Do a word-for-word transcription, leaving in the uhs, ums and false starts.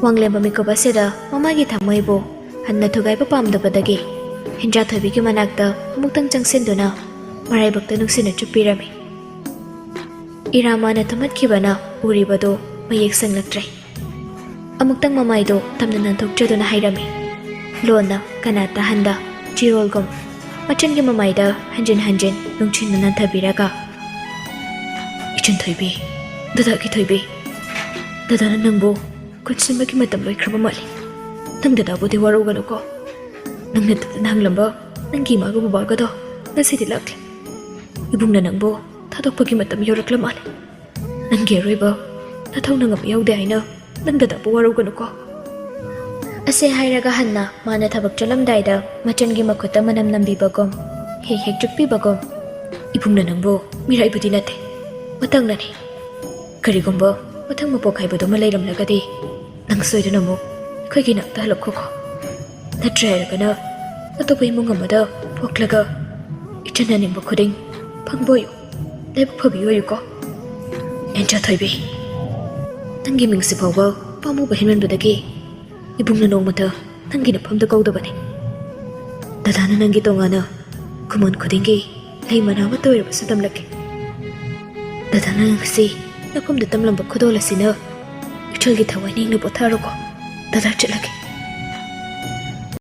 ꯋꯥꯡꯂꯦꯝꯕ ꯃꯤꯀꯨꯞ ꯑꯁꯤꯗ ꯃꯃꯥꯒꯤ ꯊꯃꯣꯏꯕꯨ ꯍꯟꯅ ꯊꯨꯒꯥꯏꯕ ꯄꯥꯝꯗꯕꯗꯒꯤ ꯍꯤꯟꯖꯥꯊꯣꯏꯕꯤꯒꯤ ꯃꯅꯥꯛꯇ ꯑꯃꯨꯛꯇꯪ ꯆꯪꯁꯤꯟꯗꯨꯅ ꯃꯔꯥꯏꯕꯛꯇ ꯅꯨꯡꯁꯤꯅ ꯆꯨꯞꯄꯤꯔꯝꯃꯤ꯫ ꯏꯔꯥꯃꯥꯅ ꯇꯨꯝꯍꯠꯈꯤꯕꯅ ꯎꯔꯤꯕꯗꯨ ꯃꯌꯦꯛ ꯁꯦꯡꯂꯛꯇ꯭ꯔꯦ꯫ ꯑꯃꯨꯛꯇꯪ ꯃꯃꯥꯏꯗꯨ ꯇꯝꯅ ꯅꯥꯟꯊꯣꯛꯆꯗꯨꯅ ꯍꯥꯏꯔꯝꯃꯤ, ꯂꯣꯟꯅ ꯀꯅꯥ ꯇꯥꯍꯟꯗ ꯆꯤꯔꯣꯜꯒꯨꯝ꯫ ꯃꯆꯟꯒꯤ ꯃꯃꯥꯏꯗ ꯍꯟꯖꯤꯟ ꯍꯟꯖꯤꯟ ꯅꯨꯡꯁꯤꯅ ꯅꯥꯟꯊꯕꯤꯔꯒ, "ꯏꯆꯟ ꯊꯣꯏꯕꯤ, ꯗꯗꯥꯒꯤ ꯊꯣꯏꯕꯤ, ꯗꯗꯥꯅ ꯅꯪꯕꯨ ꯀꯣꯟꯁꯤꯟꯕꯒꯤ ꯃꯇꯝ ꯂꯣꯏꯈ꯭ꯔꯕ ꯃꯥꯜꯂꯤ꯫ ꯅꯪ ꯗꯗꯥꯕꯨꯗꯤ ꯋꯥꯔꯧꯒꯅꯨꯀꯣ꯫ ꯅꯪꯅ ꯗꯗꯥꯅ ꯍꯪꯂꯝꯕ ꯅꯪꯒꯤ ꯏꯃꯥꯒ ꯕꯕꯥꯒꯗꯣ ꯉꯁꯤꯗꯤ ꯂꯥꯛꯂꯦ꯫ ꯏꯕꯨꯡꯅ ꯅꯪꯕꯨ ꯊꯥꯗꯣꯛꯄꯒꯤ ꯃꯇꯝ ꯌꯧꯔꯛꯂ ꯃꯥꯜꯂꯦ꯫ ꯅꯪꯒꯤ ꯑꯔꯣꯏꯕ ꯅꯊꯧꯅ ꯉꯝꯕ ꯌꯥꯎꯗꯦ ꯍꯥꯏꯅ ꯅꯪ ꯗꯗꯥꯕꯨ ꯋꯥꯔꯧꯒꯅꯨꯀꯣ"꯫ ꯑꯁꯤ ꯍꯥꯏꯔꯒ ꯍꯟꯅ ꯃꯥꯅ ꯊꯕꯛ ꯆꯠꯂꯝꯗꯥꯏꯗ ꯃꯆꯟꯒꯤ ꯃꯈꯨꯠꯇ ꯃꯅꯝ ꯅꯝꯕꯤꯕꯒꯨꯝ, ꯍꯦꯛ ꯍꯦꯛ ꯆꯨꯞꯄꯤꯕꯒꯨꯝ, "ꯏꯕꯨꯡꯅ ꯅꯪꯕꯨ ꯃꯤꯔꯥꯏꯕꯗꯤ ꯅꯠꯇꯦ, ꯃꯇꯥꯡꯅꯅꯤ꯫ ꯀꯔꯤꯒꯨꯝꯕ ꯃꯊꯪ ꯃꯄꯣꯛ ꯍꯥꯏꯕꯗꯨꯃ ꯂꯩꯔꯝꯂꯒꯗꯤ ꯅꯪ ꯁꯣꯏꯗꯅ ꯑꯃꯨꯛ ꯑꯩꯈꯣꯏꯒꯤ ꯅꯥꯛꯇ ꯍꯜꯂꯛꯈꯣꯀꯣ꯫ ꯅꯠꯇ꯭ꯔꯦ ꯍꯥꯏꯔꯒꯅ ꯑꯇꯣꯞꯄ ꯏꯃꯨꯡ ꯑꯃꯗ ꯄꯣꯛꯂꯒ ꯏꯆꯟꯅ ꯅꯤꯡꯕ ꯈꯨꯗꯤꯡ ꯐꯪꯕ ꯑꯣꯏꯌꯨ꯫ ꯂꯥꯏꯕꯛ ꯐꯕꯤ ꯑꯣꯏꯌꯨꯀꯣ꯫ ꯅꯦꯟꯆꯥ ꯊꯣꯏꯕꯤ, ꯅꯪꯒꯤ ꯃꯤꯡꯁꯤ ꯐꯥꯎꯕ ꯄꯥꯝꯃꯨꯕ ꯍꯦꯟꯃꯟꯕꯗꯒꯤ ꯏꯕꯨꯡꯅ ꯅꯣꯡꯃꯇ ꯅꯪꯒꯤ ꯅꯐꯝꯗ ꯀꯧꯗꯕꯅꯤ꯫ ꯗꯗꯥꯅ ꯅꯪꯒꯤ ꯇꯣꯉꯥꯟꯅ ꯈꯨꯃꯟ ꯈꯨꯗꯤꯡꯒꯤ ꯂꯩ ꯃꯅꯥ ꯑꯃꯠꯇ ꯑꯣꯏꯔꯕꯁꯨ ꯇꯝꯂꯛꯀꯦ꯫ ꯗꯗꯥꯅ ꯉꯁꯤ ꯅꯐꯝꯗ ꯇꯝꯂꯝꯕ ꯈꯨꯗꯣꯜ ꯑꯁꯤꯅ ꯏꯆꯜꯒꯤ ꯊꯋꯥꯏ ꯅꯤꯡꯅ ꯄꯣꯊꯥꯔꯣꯀꯣ꯫ ꯗꯗꯥ ꯆꯠꯂꯒꯦ꯫